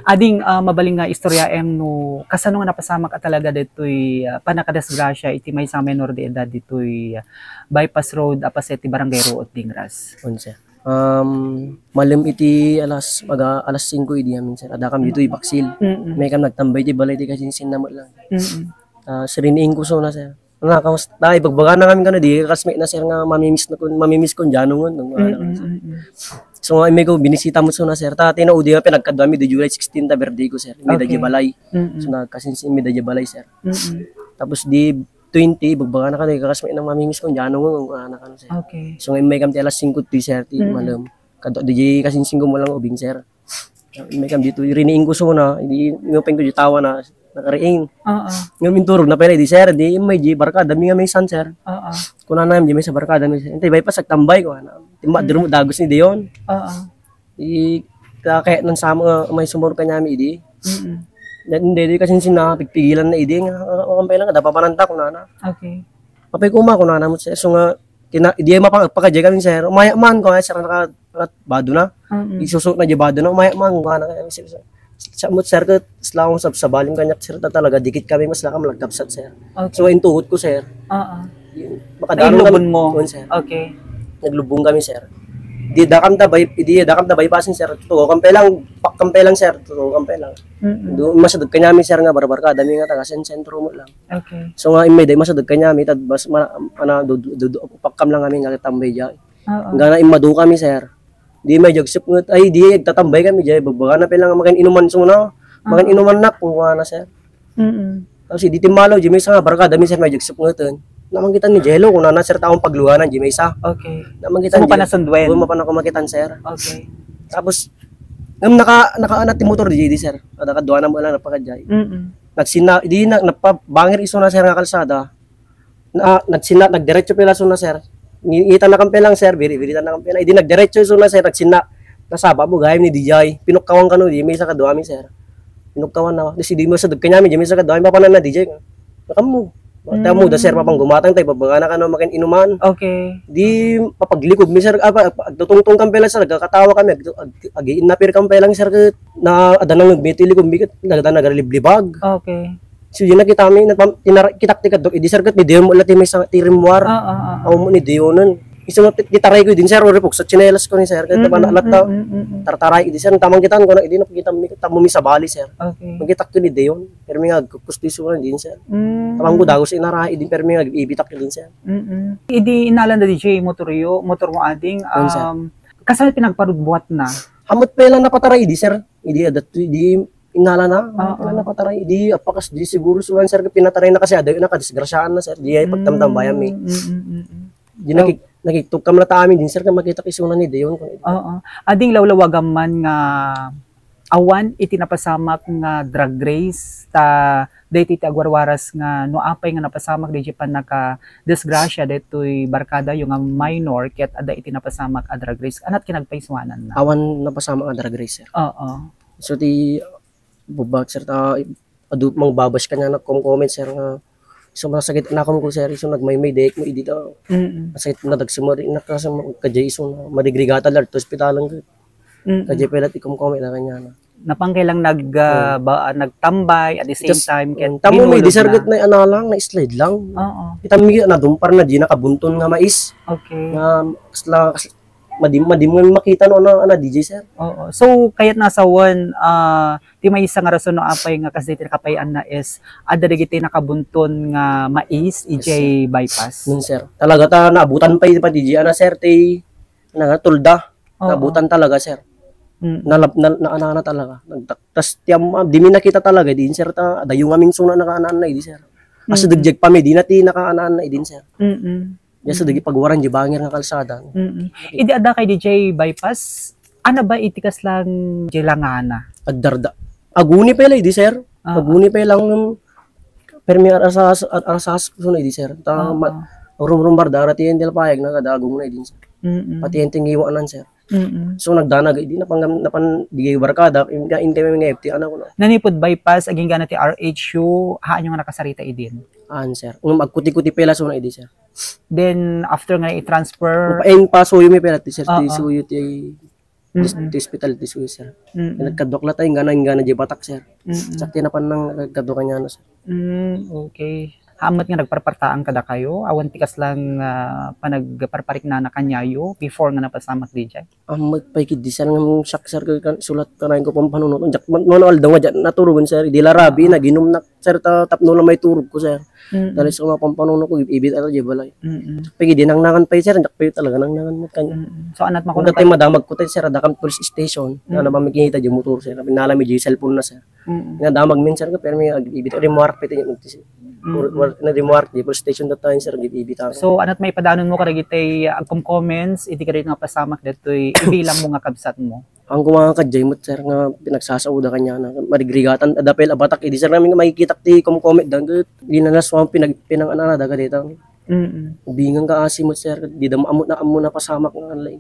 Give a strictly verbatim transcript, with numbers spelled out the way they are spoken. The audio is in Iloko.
Ading, ah, mabalin nga istoryaem no kasano nga napasamak a talaga ditoy, ah, pannakadisgrasya iti maysa a minor de edad ditoy, ah, bypass road a paset ti Barangay Ruot, Dingras. Wen, sir. Um, malem iti alas, aga, alas singko idi amin, sir. Adda kami ditoy baksil. Mm-mm. Immay kami nagtambay ti balay ti kasinsinna met lang. Mm-mm. Ah, siriniing ko suna, sir. Nakamus-, na, ibagbagana kami kano, di, classmate na, sir, nga mamimiss na kun, mamimiss kun diay ngon, ngon, ano, Mm-mm, sir. Mm-mm. So, nga, immay ko, binisita met suna, sir. Ta, tinaudi nga pinagkaduami, di July sixteen, ta birthday ko, sir. Immay Okay. daydi balay. Mm-mm. So, nagkasinsin, immay daydi balay, sir. Mm-mm. Tapos, di, twenty, ibagbagana kano, classmate na mamimiss kun diay ngon, ngon, ano, kano, sir. Okay. So, nga, immay kami ti alas singko ti, sir, ti Mm-mm. malem. Kadto, di, kasinsin ko mo lang ubing, sir. Immay kami ditoy, riniing ko suna, di, inupeng ko diay tawa na, nakariing. Oo. Ngem inturog na pay la idi, sir, di, immay diay barkadami nga maysan, sir. Oo. Kunana diay maysa barkadami, sir. Intay, bypass, agtambay, kunana. Timba, Mm. drum, dagos ni Dion. Oo. Di, kakayat nan sama, uh, may sumurog kaniami idi. Mm-mm. Yan, hindi, di, kasinsinna, pigpigilan na idi, nga, ah, okay lang, dapat pananta, kunana. Okay. Apay kuma, kunana mo, sir. So nga, tina-, di ay mapang-, pagkadiay kami, sir. Umaya man, kung sir, naka-, naka-, bado na. Mm-mm. Isusu na di bado na, umaya man, kung ano, sir, sir. Sa mo, sir, ket, sila akong sab-, sabalim kaniak, sir, ta talaga, dikit kami, mas lakam, lagkapsat, sir. Okay. So, intuhot ko, sir. Oo. Yun, makadaro Nailubon kami. mo? Yun, sir. Okay. Naglubong kami, sir. Di, dakam ta bay-, di, dakam ta bypassin, sir. Tutuo, kampay lang, pa-, kampay lang, sir. Tutuo, kampay lang. Mm-mm. Do, masadeg kaniami, sir, nga barbarkada mi nga taga sen-, sentro mo lang. Okay. So nga, immay, di masadeg kaniami, tad mas, ma-, ana, do, do, do, pakkam lang kami nga tambay diay. Oo. Gana immadu kami, sir. Di may jagsep nget, ay, di, agtatambay kami diay, bagbagana pay lang, makin inuman suna. Makin Oo. inuman nak, kung kuana, sir. Mm-mm. Tapos, di timmalaw, di may sa nga barkada mi, sir, may jagsep ngeten. Namangkitan ni Jello, kunana, sir, taong pagluganan, di may sa. Okay. Namangkitan So, di, mapanasundwen? Oo, mapanakumakitan, sir. Okay. Tapos, ngem naka, nakaanat ti motor, di, di, sir. Kada kaduana mo lang, napakadiay. Mm-mm. Nagsinna, di na, napabangir isuna, sir, nga kalsada. Na, nagsinna, nagdiretso pay la suna, sir. Ni-, ngita na kan pay lang, sir. Biri-biri na kan pay lang. Idi nagdiretso suna, sir. Nagsinna. Nasaba mo, gayam ni D J. Pinukkawan kano, di may sa kaduami, sir. Pinukkawan na. Di si di mo sa dagkanyami, di may sa kaduami. Papanan na, D J. Nakam mo. Tayo mo, da, sir, Mm. papang gumatang tayo, babaga na kano, makin inuman. Okay. Di, papaglikod mi, sir. Ah, pa, pa, agtutungtong kan pay lang, sir. Agkakatawa kami. Ag, ag, ag-, ag-, inapir kan pay lang, sir. Ket na, ada nang nagmiti likod mi, ket nagada nagarliblibag. Okay. So, yun, nakita mi, nagpam-, tinara-, kitak ti kadok, idi, sir, ket ni Dion mo la ti may sa-, ti rimmuar. Ah, ah, ah, ah. Aw mo ni Dionen. Isu nga ti-, titaray ko din, sir, o repok sa tsinelas ko ni, sir, ket Mm, mm, napanalat na. Mm, mm, mm. Tartaray, idi, sir, tamang kitaan ko na, idi, nakita mi, tamo mi sa bali, sir. Okay. Magkitak ko ni Dion, pero may nga, kukusto isu nga din, sir. Mm. Tamang ko dagos inara, idi, pero may nga, ibitak ko din, sir. Mm, mm. Idi inalan da D J, motor yo, motor mo ading, Yun, sir. um, kasano pinagparudbuat na? Hamot pay lang napataray, idi, sir. Idi, adat, idi, inala na, Oo. Wala na pataray. Di, apakas, di siguro suwan, sir, pinataray na kasi, adayo na, kadisgrasyaan na, sir. Di ay pagtamtambayan mi. Mm, mm, mm, mm. Di nakik-, nakiktukam na ta amin din, sir, nga makita ki isuna ni Dion. Oo. Ading lawlawagam man nga awan iti napasamak nga drag race, ta daytoy ti agwarwaras nga no apay nga napasamak, di pannakadisgrasya daytoy barkada yo nga minor, ket adda iti napasamak a drag race. Anat kinagpaisuanan na? Awan napasamak a drag race, sir. Oo. So, ti, Bubag, sir, ta, adu, mangbabash kaniak, nagkom-comment, sir, nga, so, masakit, nakom ko, sir, isu nagmaymay, dayek mo, idi ta. Mm. Masakit, nadagsumer, nakasam-, kadiay isu na, madigrigatal, adto hospitalen ko. Mm. Kadiay pay la ti kom-comment na kaniana. Napang kay lang nag, ah, Mm. ba, ah, nagtambay, at the same Just, time, mm, ket tamo, may binulod di, sir, na. Ket na, ano lang, na-slide lang. Oo. Kita mi, nadumpar na, di nakabunton nga mais. Okay. Nga, kasla, kasla, Madim-, madim nga makita no, ano, ano, D J, sir. Oo. So, kayat nasawen, ah, ti maysa nga rason no apay nga kasdi ti nakapay-an na is adda dagiti nakabunton nga mais, Yes, idiay sir. Bypass. Yun, sir. Talaga ta naabutan pay, pay D J, ano, sir, ti, ano nga, tulda. Oo. Naabutan talaga, sir. Mm. Nalab-, na, na, ano, ano talaga. Nagtak-, tas, ti am-, am-, di mi nakita talaga, di, sir, ta, dayo nga minsan na nakaanaan na, di, sir. Kasi Mm. dagyag pa mi, di na ti nakaanaan na, di, sir. Mm-mm. Diyan sa Mm. dagiti pagwaran, di bangir nga kalsada. Mm. Idi adda kay D J bypass, ano ba iti kaslang jelangana? Agdarda. Aguni pay la idi, sir. Ah. Aguni pay lang, um, permi arasas, ar-, arasas ko suna idi, sir. Ta, Ah, ma-, ah. rumrumbar dara ti entel payag na kada aguni idi, sir. Mm-mm. Pati entel ngiwanan, sir. Mm-mm. So, nagdanag, idi napan-, napan-, di barkada, in-, in-, kami nga F T, ano ko na. Nanipud bypass, aging gana ti R H U, haanyo nga nakasarita idin? Aan, sir. Ngem agkuti-kuti pay la suna idi, sir. Then, after nga i-transfer? Pain pa, suyo mi pera, ti, sir, ti Oo. suyo ti Dis-, Mm-mm. Ti ospital, ti Swiss, sir. Mm-mm. Nagkaduak la tayo, inggana, inggana, di batak, sir. Mm-mm. Sakti na pan nang nagkaduak kanya, ano, sir. Mm, okay. Hamet nga nagparpartaan kadakayo, awan ti kasla nga panagparpariknana kaniayo before nga napasamak diay? Hamet pay kidi, sir, nga shock, sir, kay kan-, sulat kanayon ko pampanunotan. Jak-, man-, mano aldaw nga, jak-, naturogen, sir. Di la rabi, naginum na, sir, ta-, tapno lang may turog ko, sir. Mm-mm. Dahil sa mga pampanuno ko, ibit ata di balay. Mm-mm. Pay kidi, nangnangan pay, sir, jak pay talaga, nangnangan met kanya. Mm-mm. So, anat Kung makuno dati madamag ko tayo, sir, adda kan police station. Mm. Ano ba, may kinita di motor, sir. Pinala mi di cellphone na, sir. Mm. Nadamag min, sir, pero may ag-, ibit, di muarak pay tayo, magtisi. Mm. Or, or, na di muarak, di police station dati, sir, ibit ako. So, anat maipadanon mo kadagiti agkom-comments, iti kadagiti nga pasamak datoy ibilang mo nga kabsat mo? Ang kumakan kadjay met, sir, nga pinagsasauda kanya na marigrigatan, adda pay la batak, idi, sir, namin nga makikitak ti kom-comment dan, ket di na naswam pinag-, pinanganana daga dita. Mm. Ubingan ka asi met, sir, di da ammo na, ammo na pasamak nga lain.